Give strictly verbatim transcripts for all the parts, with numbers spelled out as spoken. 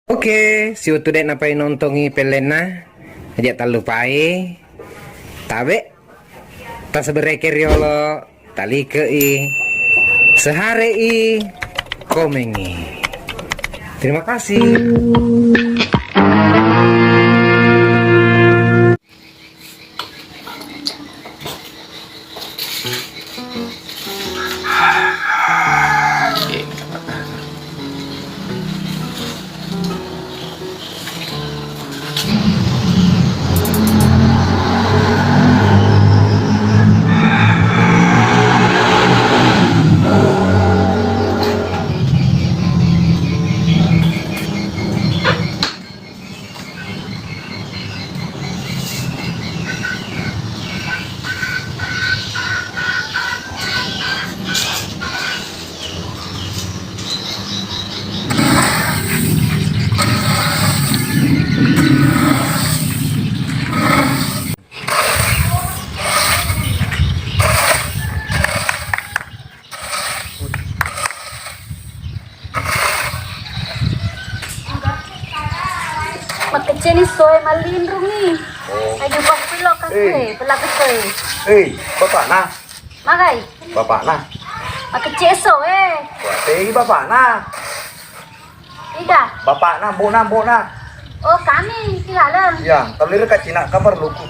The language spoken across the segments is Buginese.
Oke, siwettu de' napainontongi pellenna, aja' tallupai tabe', tasubscribe riolo, talikei, seharei, komengi. Terima kasih. Makecceni soe mallinrungi. Oh. Ayo pas pilo kasue, eh, pelaku soe. Eh, bapakna. Magai? Bapakna. Makecce soe. Wah, tegi bapakna. Iga? Bapakna, mbokna, mbokna. Oh, kami di dalam. Ya, kalau lirik kacina kabar luku.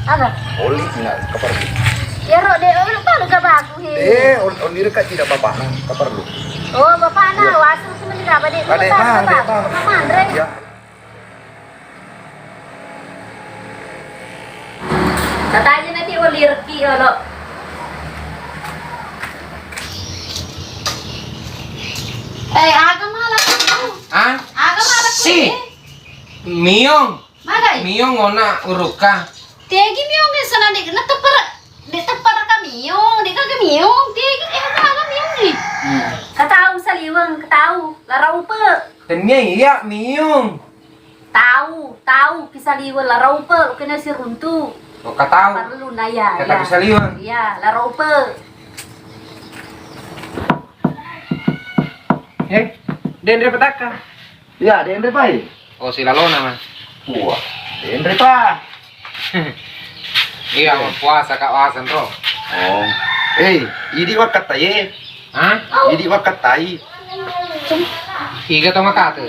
Aga? Oli cina kabar luku. Ya, ro de, oh, lupa lu gabaku he. Eh, oli, oli lirik kacina bapakna kabar luku. Oh, bapakna, ya. Wasu cuma di apa de? Adek mah, adek mah. Mama Andre. Ya. Tataja nanti ulirki olo. Eh, aga mala kamu? Ah? Aga mala kamu? Si. Miong. Magai? Miong ona uruka. Tegi miong e sana de na tepara. De tepara ka miong, de ka miong. Tegi eh aga miong ni. Hmm. Katau saliweng, katau. Laraupe. Tenia iya miong. Tau, tau ki saliweng laraupe, kena siruntu. Oh, katau. Perlu naya. Kata ya. Ki saliweng. Iya, laraupe. Eh, denre petaka. Iya, denre pai. Oh, silalona, Mas. Wah, denre pa. Iya, mau puasa, Kak, wasen, Bro. Oh. Eh, idi wakkataye. Hah? Idi wakkattai. Iga to makate?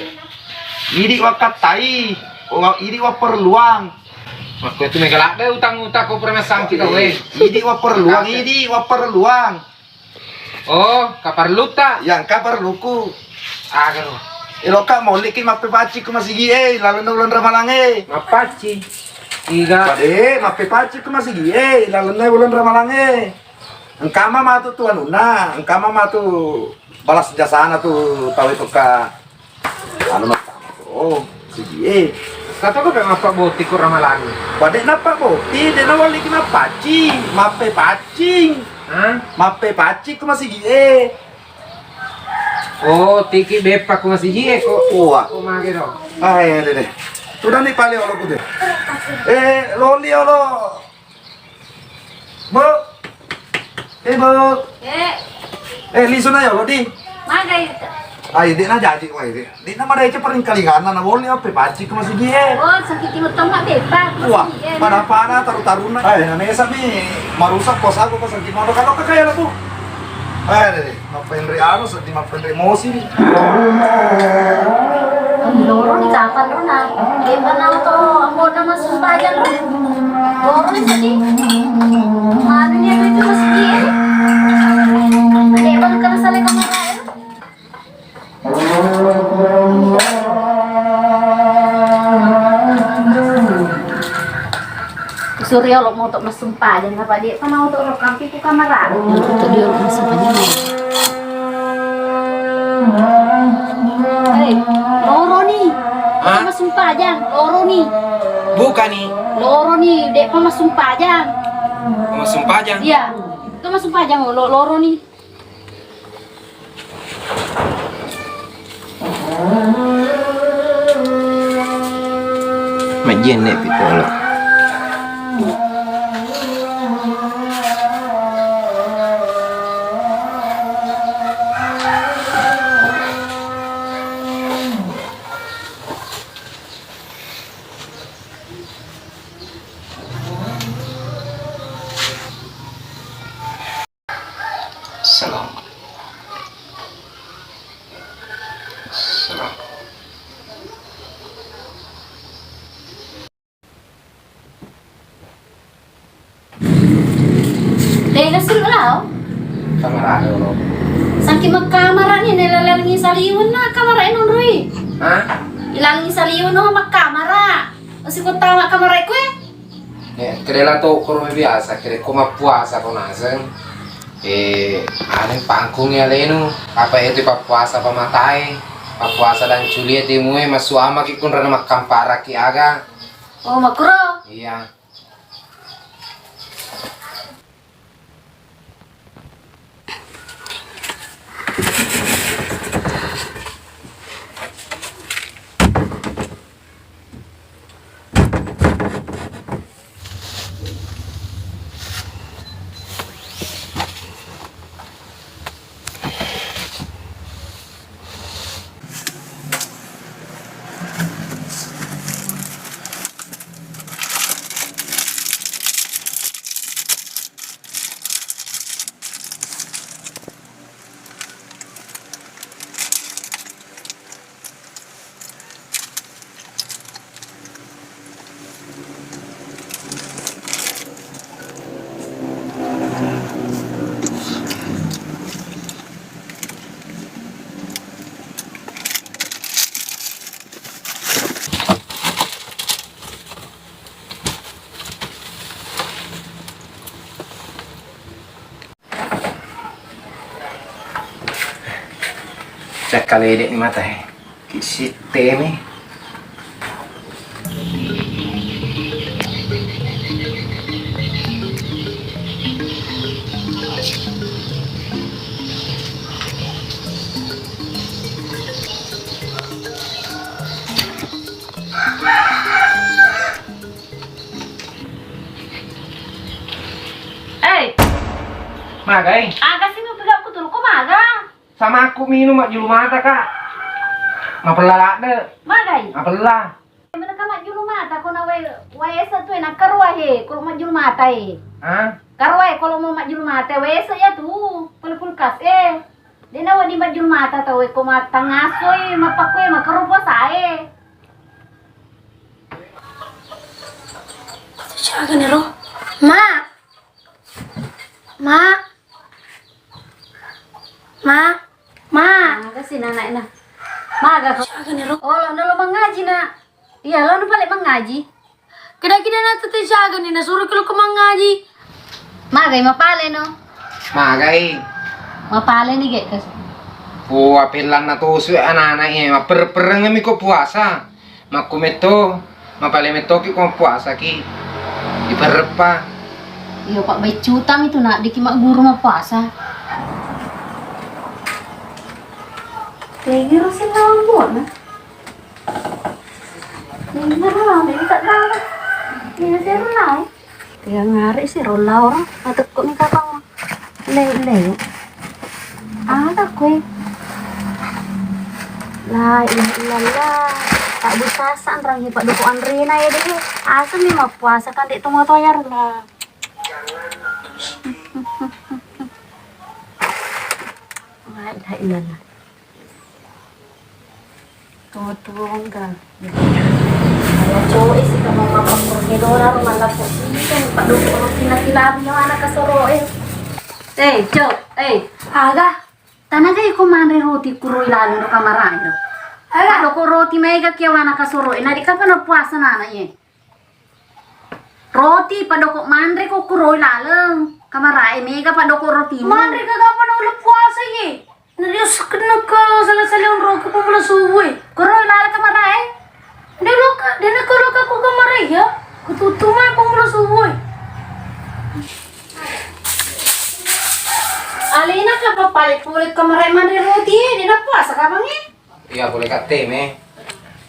Idi wakkattai. Oh, idi wapperluang. Makko itu mega ladde utang-utang ko permasang kita, weh. Idi wapperluang, idi wapperluang. Oh, kaparlutta? Yang kaparluku. Aga ro? Eloka mauliki mappepaccing ku masigi e, lalenna uleng ramalang e. Mappaccing? Iga. Pade, mappepaccing ku masigi e, lalenna uleng ramalang e. Engkama matu tu anunna, engkama matu balas jasana tu tau itu ka anu mattama tu. Oh, sigi e. Kata ko pe mappabboti ku ramalang. Pade nappabboti, de nawalliki mappaccing, mappepaccing. Hah? Mappepaccing ku masigi e. Oh, tiki beppa ku masigi e ko. Wah. Ko mage do. Ah, iya, deh, deh. Sudah nih paling olo ku deh. Eh, loli olo. Bu. Eh, Bu. Eh. Eh, lisu na yolo di. Magai. Ai, de na jaji wai de. De na madai ce paling kalinganna na boleh apa paci ku masigi e. Oh, sakit timur tengah bebas. Wah, masigi e. Pada-pada taru-taruna. Ai, na mesa mi marusak kos aku pas lagi mau kalau kakak ya, Bu. Eh, deh, deh. Mappenre anu, seddi mappenre emosi ni. Loro ni kapan ro na? Depa na to ambo na masumpajang ro. Loro ni seddi. Manu ni itu masigi e. Depa na kena sale kamar e. Suryo lo moto masumpajang apa de pa na oto ro kampi ku kamar. Moto dia lo masumpajang. Hei, loro ni. Hah? Masumpajang, loro ni. Bukan ni. Loro ni, de pa masumpajang. Masumpajang? Iya. Itu masumpajang lo, loro ni. Majjenne pi polo. Nasuru lao. Kamara dolo. Saki makkamara ni, nelalangi saliweng na kamara e nonroi. Hah? Ilalangi saliweng no makkamara. Masih kota makkamara kue. Eh, kedela to koro biasa, kede ko mappuasa ko naseng. Eh, anu pangkungi alenu, apa itu pappuasa pamatae, pappuasa dan culia temue, masuama ki kunrana makkampara ki aga. Oh, makro. Iya. Cakkalede ni mata e. Ki sittemi. Eh, magai? Aga sih mau pegang aku turun, kok maga? Sama aku minum majjulu mata, Kak. Mapella ladde. Magai? Mapella. Mana ka majjulu mata, ko na wae, wae ese tu, eh, na karua he, kalau majjulu mata, eh. Hah? Karua, eh, kalau mau majjulu mata, wae ese ya tu, pole kulkas, eh. Dena wadi majjulu mata tau, eh, ko matangaso, eh, mapakku, eh, makaro puasa, eh. Siaga ni ro? Ma. Ma. Ma. Ma. Maga sih, Nak, Nak, Nak. Maga ko. Siaga ni ro? Oh, lo, lo mangaji, Nak. Iya, lo nu pale mangaji. Keda-keda na tete siaga ni, nasuro ki lo ko mangaji. Magai mapale no? Magai. Mapale ni ge kas. Oh, apellanna tosu anak-anak e, mappereng-pereng mi ko puasa. Makku metto, mapale metto ki ko puasa ki. Dipereppa. Iyo, Pak, baiccuta mi tu, Nak, diki magguru mappuasa. Tegero sing lawan buat, Nak. Tegero lah, minta darah. Ini sih lah. Tegangare si ro lao ro, matekko mi kapang. Le, le. Aga koe? La ilaha illallah. Tak bisa sanrang hi padoko anrena ya deh. Asam ni mappuasa kan dek tomoto ya rela. La ilaha illallah. Tuo-tuongga. Ala coe si kamma mapakkurni dona ro mallappo siseng, padoko roti na kilabi nyawana kasoroe. Eh, Cok, eh. Aga? Tanaga iko manre roti kuroi laleng ro kamarae ro. Aga? Padoko roti maega kiawana kasoroe. Nadi kapang na puasa nana ye? Roti padoko manre ko kuroi laleng. Kamarae mega padoko roti. Manre ka gapa na uleng puasa ye? Nadio sekenna ka sala-sala onro ka pamula suwe. Kuroi laleng kamarae. Delo ka, dena koro ka ko kamarae ya. Kututu ma pamula suwe. Alena ka papale pole kamarae manre roti e, dena puasa kapang e. Iya, boleh katte me.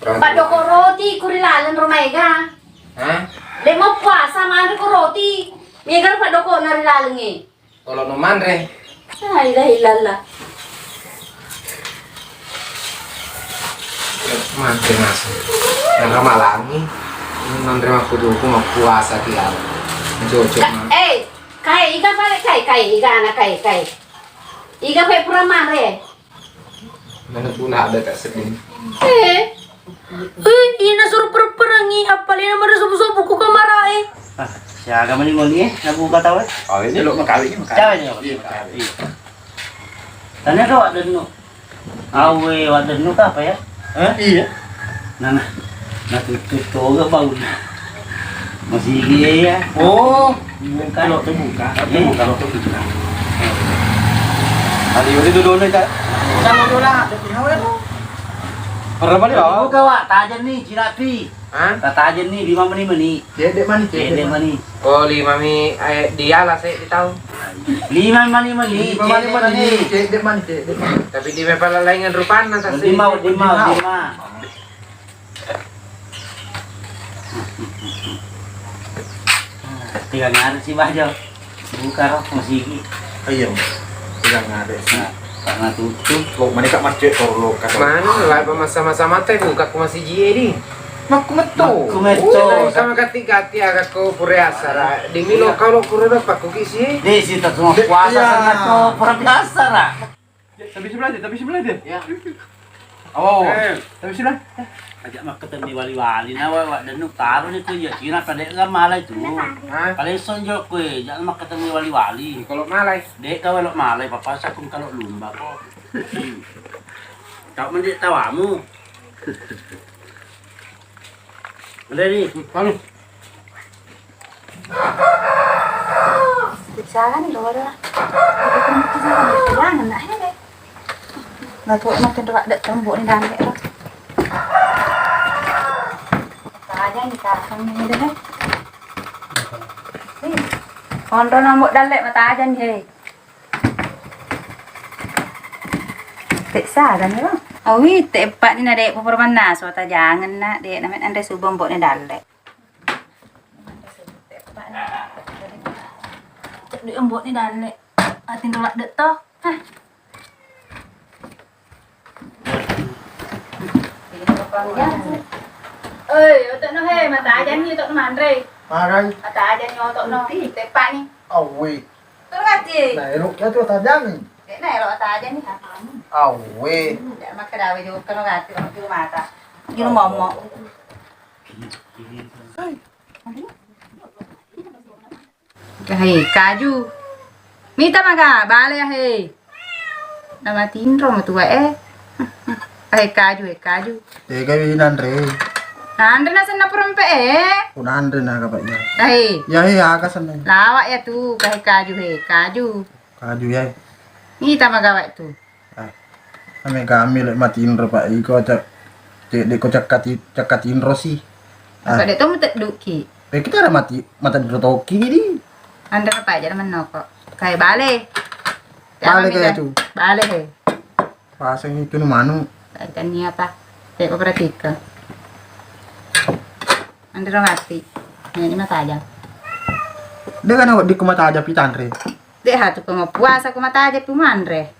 Padoko roti kuri laleng ro maega. Hah? De mo puasa manre ko roti. Mega padoko na ri laleng e. Olo no manre. La ilaha illallah. Manre mas. Nara malangi. Manre makkuduku mappuasa ki ala. Cocok. Ka-, eh, kae iga pale kae, kae iga ana kae, kae. Iga pe pura manre. Mana pula ada tak sedih. Eh. Eh, ina suruh perperangi, apalagi nomor sobu-sobu ku kamarae. Siaga mani moni, eh, nabuka tau, eh? Oh, ini lo makawi, ini makawi. Cawe ni, Pak? Iya, makawi. Iya. Tanya ke Wak Dennu. Awe, Wak Dennu ke apa ya? Hah? Iya. Nah, nah. Nah, tutup toga bau. Masih dia ya. Oh, buka. Lo terbuka, lo terbuka, lo terbuka. Ada yang itu dulu, Kak. Sama dulu lah, ada pihak lo. Berapa dia? Buka, Wak, tajam ni, cirapi. Hah? Tajam ni, lima meni meni. Cedde mani, cedde mani. Oh, lima mi, eh, diala se di tau. Lima mani mani, lima mani mani, cedde mani, cedde mani. Tapi di mepala laingan rupanna tas. Lima, lima, lima. Tiga ngare si Bajo. Buka ro masigi. Iya. Tiga ngare si. Nah, karena tutup. Lo mani kak masjid toro lo kata. Mana lah masa-masa mate buka ku masigi di. Makku metto. Makku metto. Wih, sama kati-kati aga ko pura asara. Demi lo kalau kuro dapat ku kisi. Desi tak semua puasa sangat to pura biasa ra. Tapi sebelah dia, tapi sebelah dia. Ya. Oh. Eh. Tapi sebelah. Ajak makkatemi wali-wali na wa, Wak Dennu taro ni tu ya Cina pada ga malai tu. Hah? Kalau sonjo kue, jangan makkatemi wali-wali. Kalau malai. Dek kau lo malai papa sakung kalau lumba ko. Kau mendek tawamu. Ada ni. Anu. Bicara ni lo ada. Jangan nak hele. Nggak tuh makin rak dek tembok ni dan dek lo. Aja ni kasang ni deh. Kontrol nambok dalek mata aja ni he. Te' saga ni, Bang. Awi, te' eppa' ni na de' poporo mannasu, tajangenna, de' na met anre suba mbok ni dalle'. De' mbok ni dalle'. Atinro ladde' to. Hah. Oi, oto'no he, mata aja ni oto'no manre. Magai. Mata aja ni oto'no. Teppa' ni. Awi. Turun ati. Nah, ero' ya tu tajang ni. Dek na ero' mata aja ni. Awi. Dek makkeda we jokka no gati, juru mata. Juru momo. Hei, kaju. Mita maga, bale ya, hei. Namatinro matua e. Eh, kaju, eh, kaju. Tega wi nanre. Nanre na senna perempe e. Ku nanre na kapa iya. Hei. Ya, hei, aga senna. Lawak ya tu, kahe kaju, hei, kaju. Kaju ya. Mita maga wak tu. Ah, ame kami le matinro, Pak. Iko cak, cek dek ko cakati, cakatinro si. Apa dek to mutedduki? Pe kita ada mati, mata dro toki di. Anda apa aja mennoko. Kayak bale. Bale kayak tu. Bale he. Pasang itu nu manu. Tania apa? Kayak perhatikan. Anda mati. Ini mata aja. Dia kan awak di kumata aja pitanre. Dek ha tu ko mapuasa ko mata aja pi manre.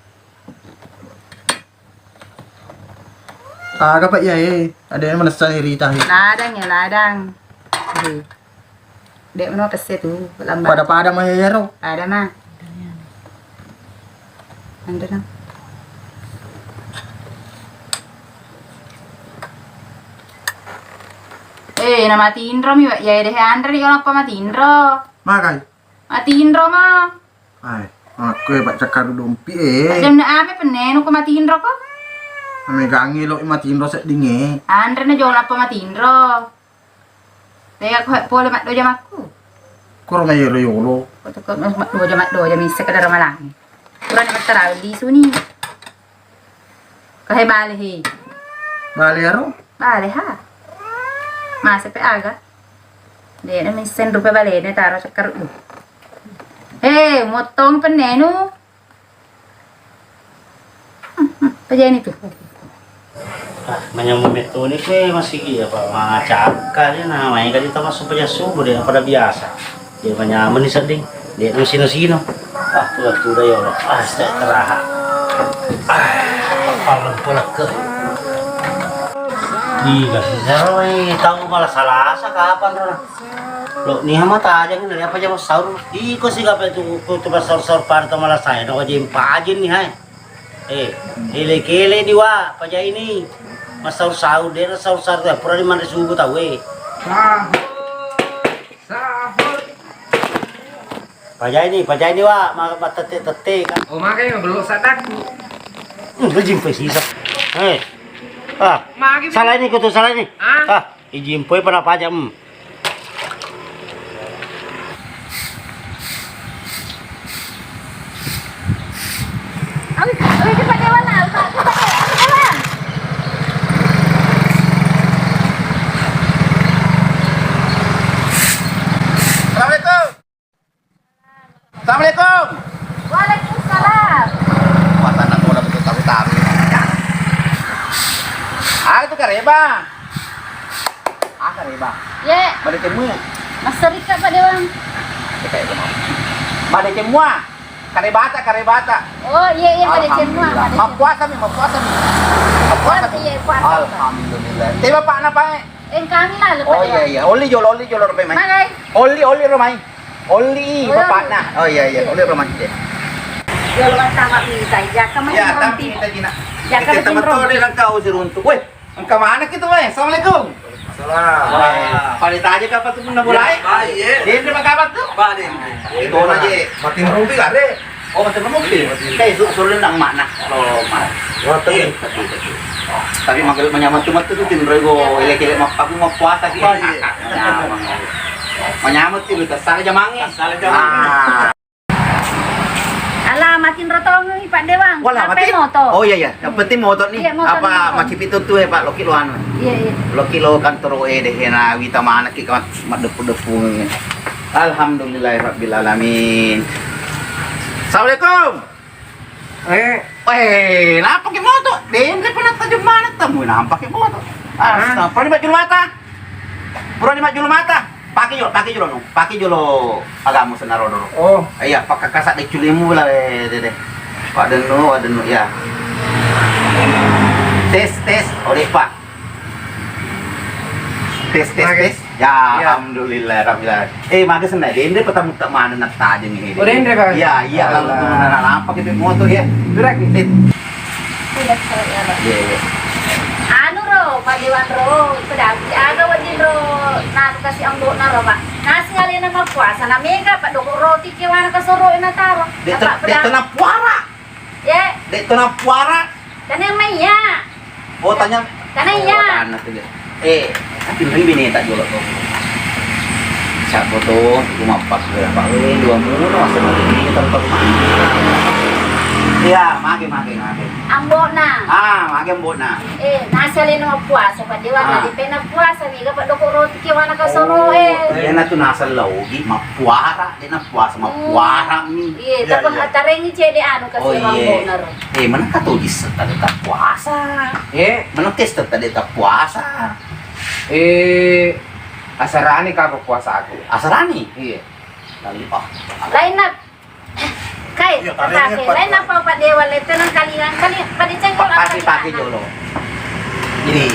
Aga pa iya e, ada yang manessa ni rita he. Ladang ya ladang. He. Dek meno pesse tu lambat. Pada-pada ma ya ro. Pada ma. Anda na. Eh, na matinro mi, ya deh anre ni kalau apa matinro. Magai. Matinro ma. Ai, makko e paccakkaru dompi e. Ajanna ame pennenu ko matinro ko? Ame gangi lo matinro sedding e. Anre na jolo apa matinro. Tega ko pole maddoja makku. Koro mai yolo yolo. Ko to ko maddoja maddoja misse kadara malangi. Kurang mattara lisu ni. Kahe bale he. Bale aro? Bale ha. Masa pe aga. Dek na misseng rupa balena taro cakkaruddu. He, mottong pennenu. Pajani tu. Ah, manyammu metto ni kue masigi apa macakka ni na mai kali tamassu paja subuh de pada biasa. De manyameng ni sedding. De na sino-sino. Ah, tuda-tuda ya Allah. Ah, istirahat. Ah, parang pulakka. Iya, sejarah tau malah salasa kapan ro. Lo ni hama tajang ni apa jam sahur. Iko si kape tu tu pasar sahur pada tu malah saya no jam pajin ni hai. Eh, ele-kele diwa paja ini. Mas sahur-sahur de na sahur-sahur tu pura di mana subuh tau e. Sahur, sahur. Pajaini, pajaini, Wa, ma-, matette-tette, kan. Oh, magai mabello sadakku. Hmm, lu jimpe sisa. Eh. Ah. Magi. Salah ini, kutu salah ini. Ah. Ah, ijimpe pada pajak, hmm. Assalamualaikum. Assalamualaikum. Waalaikumsalam. Mata anak bola betul tahu-tahu. Ah, itu kareba. Ah, kareba. Ye. Pada cemmu. Masserika, Pak Dewang. Pada cemmu. Karebata, karebata. Oh, iya, iya, pada cemmu. Alhamdulillah. Mappuasa mi, mappuasa mi. Mappuasa mi. Iya, puasa. Alhamdulillah. Te bapakna, Pak, eh? Engkang lalu. Oh, iya, iya. Oli jolo, oli jolo, Pak, mai. Magai. Oli, oli, Pak, mai. Oli, bapakna. Oh, iya, iya. Oli rumah kita. Jolo tama minta, jaka main. Ya, tapi kita jina. Jaka kita betul dia langkau siruntuk. Weh, engka mana kita, weh? Assalamualaikum. Salam. Wah, pada tanya kapan tuh pernah mulai? Iya. Dia terima kapan tuh? Pak, dia. Itu aja. Makin rumpi kare. Oh, mate mamupi. Mate. Kayak su-, suruh nang mana? Lo mana? Ngoten. Iya, tapi, tapi. Tapi magal manyameng tu metu tu tinro go elek-elek mappaku mappuasa ki. Oh, iya. Manyameng. Manyameng tu lu tasala jamange. Tasala jamange. Ah. Ala matinro tongengi, Pak Dewang. Wala, apa mati? Moto? Oh, iya, iya. Yang penting motor nih. Iya, motor, apa motor. Macipi tu tu ya, Pak, loki lo anu. Iya, iya. Loki lo kantor e deh na wita mana ki mat-, maddepu-depu. Alhamdulillahirabbil alamin. Assalamualaikum. Eh. Eh, napa ke moto? Denre pernah tajam mana tamu, napa ke moto? Hah? Astaga, pura di majjulu mata. Pura di majjulu mata. Pakai jolo, pakai jolo, no. Pakai jolo agamu senaro doro. Oh. Iya, pakai kasak deh culimu lah, eh, deh, deh. Pak Denu, Pak Denu, ya. Tes, tes, oleh Pak. Tes, tes, tes. Ya, alhamdulillah, rabbil alamin. Eh, mage senna, denre petamu tak mana nak tajeng ini. Oh, denre, Pak? Iya, iya, lalu tuh nana nampak itu motor ya. Durak. Eh. Iya, iya. Anu ro, Pak Dewan ro, pedati aga wedding ro, nanu kasi ambo na ro, Pak. Nasi alena mappuasa, na mega, Pak, doko roti kewana kasoro na taro. Dek, dek tena puara. Ye. Dek tena puara. Tena maiya. Oh, tanya. Tena iya. Oh, tanya tu dia. Eh, tapi lebih nih tak jolok tu. Siapa tu? Aku mapak dia, Pak. Eh, dua mulu, masa ini tempat mana? Iya, mage, mage, mage. Ambona. Ah, mage ambona. Eh, nasi alena mappuasa, Pak Dewan, ah. Lagi pena puasa, mega, Pak, doko roti kewana kasoro, eh. Iya, na tu nasa logi, mappuara. Dek nappuasa, mappuara mi. Iya, iya, tapi iya. Attarengngi cede anu kasi. Oh, iya. Rambona ro. Eh, mana kato dissetta dek tappuasa? Eh? Mana testa dek tappuasa? Eh, asarani ka puasaku. Asarani? Iya. Lalu, oh. Lain na. Kai, iya, tapi lain apa Pak Dewa, le tenang kalingang, kalingang, pada cengkol apa? Pake, pake jolo. Jadi,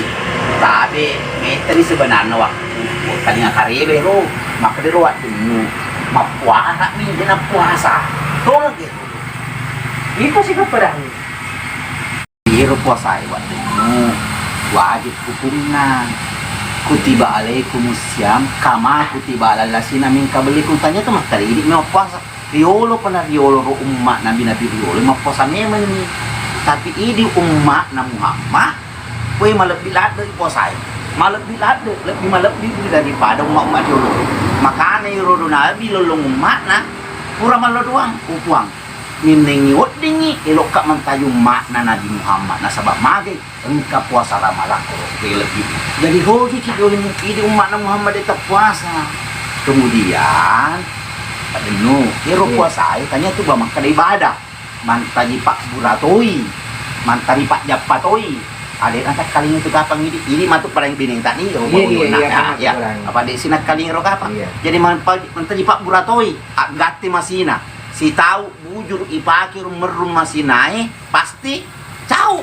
tabe, metta ni sebenarna waktu, tadi ngakarebe ro, makkeda ro wattunnu, mappuara mi, dena puasa. Tolong ya. Iko sih kepedahan. Iro puasa e wattunnu, wajib hukumna. Kutiba alaikumus siyam, kama kutiba alal lasina min qablikum. Tanya tu mattaridi mi mappuasa. Riolo pa na riolo ro umma nabi-nabi riolo mappuasa memenni. Tapi idi umma'na Muhammad, we malebbi ladde puasae. Malebbi ladde, lebbi malebbi daripada umma-umma riolo. Makana iro nabi lollong umma'na pura mallo doang, oh Puang. Minnengi weddingi elokka mantaji umma'na Nabi Muhammad nasaba mage. Engka puasa Ramalang ko, eh, lebbi. Jadi hoji ki doli idi umma'na Muhammad de tappuasa. Kemudian, adennu, ero puasa e tanya tu ba makkeda ibadah. Mantaji pabburatoi, mantaji pajjappatoi. Adena takkalingi tu kapang idi, idi matu paling bineng tadi, oh, iya, iya, iya, ya. Apa de sinakkalingi ro kapang? Iya. Jadi mantaji pabburatoi, aggatte masina. Sitau bujur ipake ro merrung masinae, pasti cau.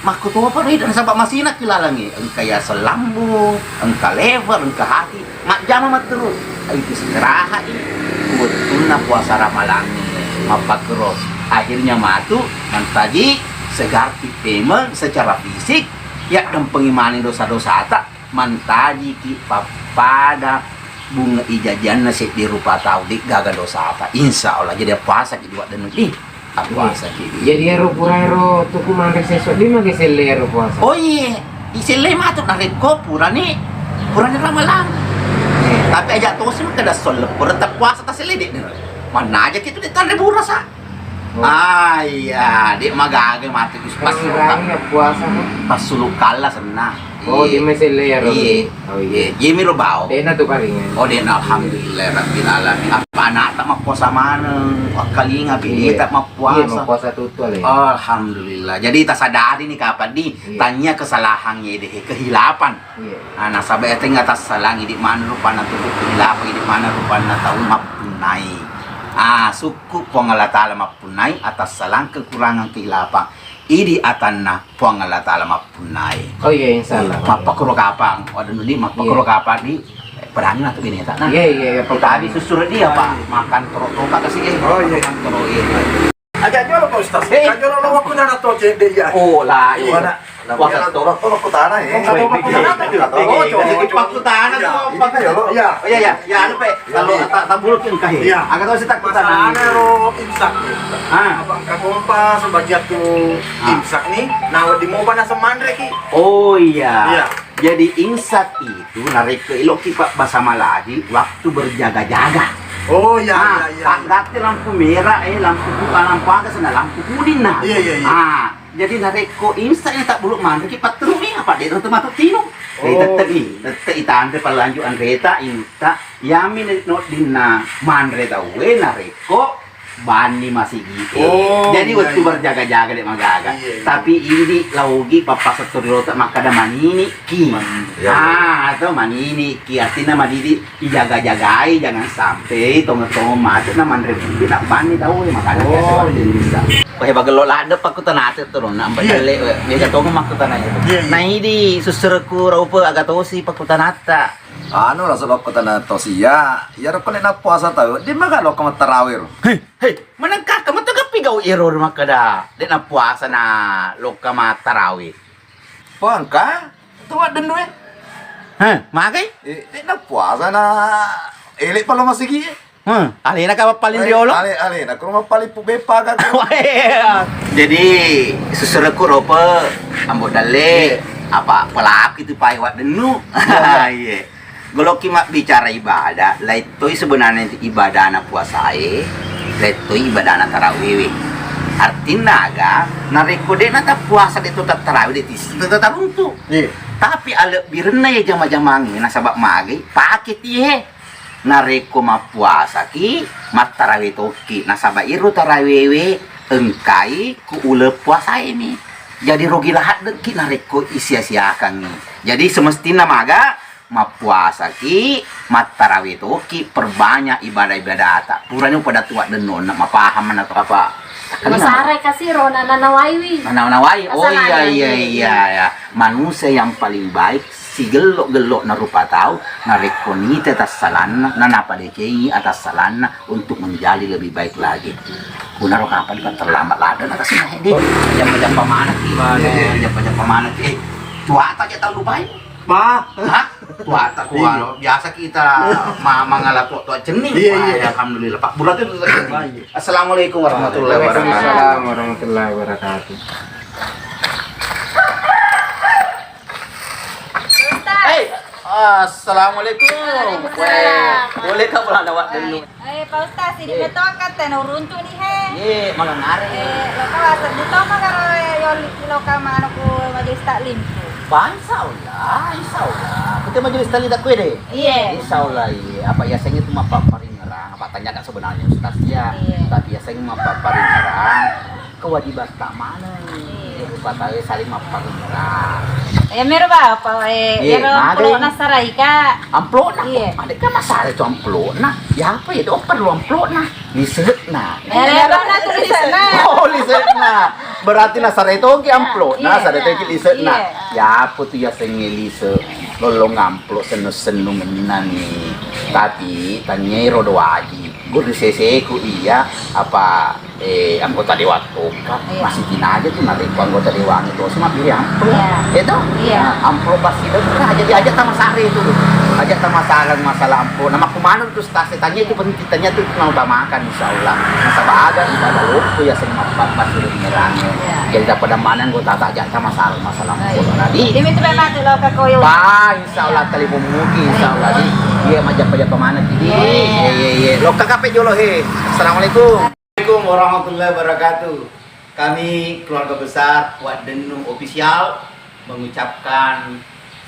Makkutopa ro ida nasaba masina ki lalengnge, engka yaseng lambung, engka lever, engka hati, majjama matteru. Itu istirahat i. Wettunna puasa Ramalangnge mappakkero. Akhirnya matu mantaji segar tippemeng secara fisik, yaddempengi maneng dosa-dosata, mantaji ki pappada bunge i jajianna seddi rupa tau, de gaga dosata. Insya Allah, jadi puasa ki dua denu. Ih, puasa ki. Jadi ero pura ero tuku manre seso di mage selle ero puasa. Oh iye, iselle matu narekko purani, purani ramalang. Tapi aja tosi makkeda solle pura ta puasa ta selle de. Mannaja kitu de tanre burasa. Oh. Ah, iya, de magaga matu pas Rame-rame puasa, kan? Pas sulu kalla senna. Oh, iya. Di meselle ya, Rom? Iya. Oh, iya. Iya, iya, miro bao. Dena tu paling. Oh, dena, alhamdulillah rabbil alamin. Apa anakta mappuasa maneng, wakkalinga, iya, bineta mappuasa. Iya, mappuasa tuttu, ale. Alhamdulillah. Jadi tasadari nih kapan di, iya, tanya kesalahan ya deh, kehilapan. Iya. Ah, nasaba iya tengnga tassalang, idi mana rupanna tubuh kehilapan, idi mana rupanna tau mappunnai. Ah, sukku Puang Allah Taala mappunnai atassalang kekurangan kehilapan. Idi atanna Puang Allah Taala mappunnai. Oh iya, insya Allah. Mappakuro kapang, waduh nuli mappakuro, iya, kapang di, eh, perangi matu bineta. Nah, iya, iya, iya, kita habis susur dia, Pak. Makan terus, toka kasih, eh, oh, iya, makan terus, iya. Aja jolo, Pak Ustaz. Eh. Aja jolo, lo waktu nana to cedde ya. Oh, lah, iya. Mana? Puasa toro, toro kutana, eh. Oh, iya, iya, iya. Pakkutana, iya, tuh, iya, pakkutana. Iya. Oh, iya, iya. Ya, anu, Pak. Kalau tak, tak bulu tuh, engkah, ya. Iya. Agak tahu sih tak kutana. Masalahnya ro imsak, ya. Ah. Apa engka kompa sebagian tuh, ah, imsak nih, nah, di mau panas manre ki. Oh, iya. Iya. Jadi imsak itu narekko eloki pabbasa Malaji waktu berjaga-jaga. Oh, iya, ah, iya, iya. Paggatte lampu merah, eh, lampu ku-, ah, lampu aga sana, lampu kuning nah. Iya, iya, iya. Ah, jadi narekko imsak ini tak bulu manre ki patterumi apa de' tu matu tinu. Eh, oh, tette' ni, tette' itanre palanjut anreta, inutta, yami no dinna manre tauwe narekko banni masigi. Oh, jadi iya, wettu, iya, berjaga-jaga de' magaga. Iya, iya. Tapi idi laugi pappasetto ri lota makkada manini ki. Man-, iya, iya. Ah, atau manini ki artinya madidi ijaga-jagai, jangan sampai tonge-tonge mate na manre bumbu na banni tau, makanya, oh, biasa, iya, bisa. Wah, bagello ladde pakkutanate to, na, iya, bale, biasa tonge makkutana itu. Iya, iya. Nah, idi sussurekku raupe aga tosi pakkutanatta. Anu, rasa pakkutana tosi ya, ya rokko nek nappuasa tau, di maga lokka mattarawe ro. Hei, hei, menengka ka metu gappi gau ero makkada, dek nappuasa na lokka mattarawe. Pangka, tu waddennu e. Heh, magai? Eh, dek nappuasa na elek palo masigi e. Hmm, alena ka mappaling riolo? Ale, alena ko mappaling pu beppa ka. Wah, iya. Jadi, susurekku rope, Ambo Dalle, iya, apa, pelaku itu pai waddennu. Iya, iya. Iya. Golokki mabbicara ibadah, laittoi sebenarnya ibadahna puasae, laittoi ibadahna tarawewe. Artinna aga, narekko de'na tappuasa, de'to tattarawe, de' tis-, de' tataruntu. Iya. Tapi alebbirenna ya jama-jamangnge, nasaba magai, pake tie. Narekko mappuasaki, mattarawe tokki, nasaba iro tarawewe engkai ku uleng puasaemi. Jadi rugi lahaddekki narekko isia-siakangngi. Jadi semestinna maga mappuasaki, mattarawe tokki, perbanyak ibadah-ibadata. Purani upada tuwa dennonna, mapaham maneng apa. Masare kasi ro na-, nanawaiwi. Nanawai. Oh, iya, iya, iya, iya. Manusia yang paling baik sigello-gello'na rupa tau, narekko nita tassalanna, nanapadecengi atassalanna untuk menjadi lebih baik lagi. Kunaro kapang kan terlambat ladde na kasi, eh, di. Jampa-jampa manekki. Iya, iya. Jampa-jampa manekki. Eh, tuata aja tau lupai. Bah. Hah? Tuata ku, iya, anu, biasa kita ma-, mangala tua-tua cenning. Iya, iya. Wah, alhamdulillah. Pak Burat itu. Iya. Assalamualaikum warahmatullahi wabarakatuh. Waalaikumsalam warahmatullahi wabarakatuh. Ustaz. Hei, assalamualaikum. Waalaikumsalam. Weh, boleh ka pulang lewat dulu? Eh, Pak Ustaz, sidi, iya, betul kan tena uruntu nih, he. Iya, magang are. Eh, loka wasa di toma karo, eh, yoli loka mano ku majelis taklim tu. Ba, insya Allah, insya Allah. Kita majelis taklim tak kue deh. Iya. Insya Allah, iya. Apa ya, saya itu mappaparingerang, apa tanya kan sebenarnya Ustaz ya. Iya. Tapi ya, saya mappaparingerang. Kewajiban tak mana nih? Iya. Rupa tau saling mapparingerang. Ya, mero ba, apa, eh, iya, ero mari. Amplopna sarai, Kak. Amplopna? Iya. Ada kan masalah itu amplopna. Ya, apa ya, dokter lu amplopna? Lisekna. Eh, ero na tu lisekna. Oh, lisekna. Berarti na sarai toki amplopna, iya, sarai toki lisekna. Iya. Ya, apa tu ya sengnge lise? Lollong amplop sennu-sennu menna nih. Tapi tanyai ro doaji. Guru seseku iya, apa, eh, anggota dewan toka, iya, masih tinaja tu narekko anggota dewan itu, semua pilih amplop. Iya. Iya toh? Iya. Nah, amplop pasti itu, nah, jadi aja sama sare itu. Aja' tamasalah masalah ampo. Nama kumanu tu stase tanya itu penting, tanya itu mau utamakan, insya Allah. Nasaba' aga ibadah loppo ya seng mappa-, pasti menyerang. Jadi pada mana anggota tak aja' tamasalah masalah ampo. Jadi, Demi tu memang tu lo ke koyo. Bah, insya Allah telepon muki, insya Allah. Di, iya, majappa-jappa mana tidi. Iya, iya, iya. Lo kakape jolo he. Assalamualaikum. Assalamualaikum warahmatullahi wabarakatuh. Kami keluarga besar Wak Dennu Official mengucapkan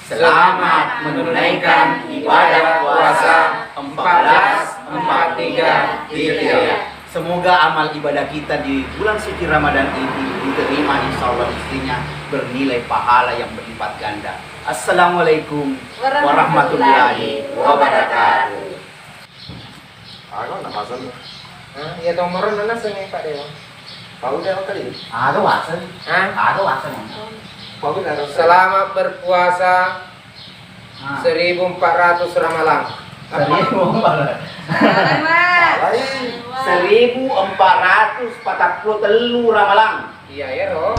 selamat menunaikan ibadah puasa empat belas empat tiga Hijriah. Semoga amal ibadah kita di bulan suci Ramadan ini diterima, insya Allah istrinya bernilai pahala yang berlipat ganda. Assalamualaikum warahmatullahi wabarakatuh. Aga na pasang? Hah? Iya, to, moro nana seni, Pak Dewa. Pau de' kali. Aga waseng. Hah? Aga waseng. Pau de' harus. Selamat berpuasa Ah. seribu empat ratus Ramalang. Seribu empat ratus. Lain. Seribu empat ratus patang puluh tellu Ramalang. Iya, iya, ro.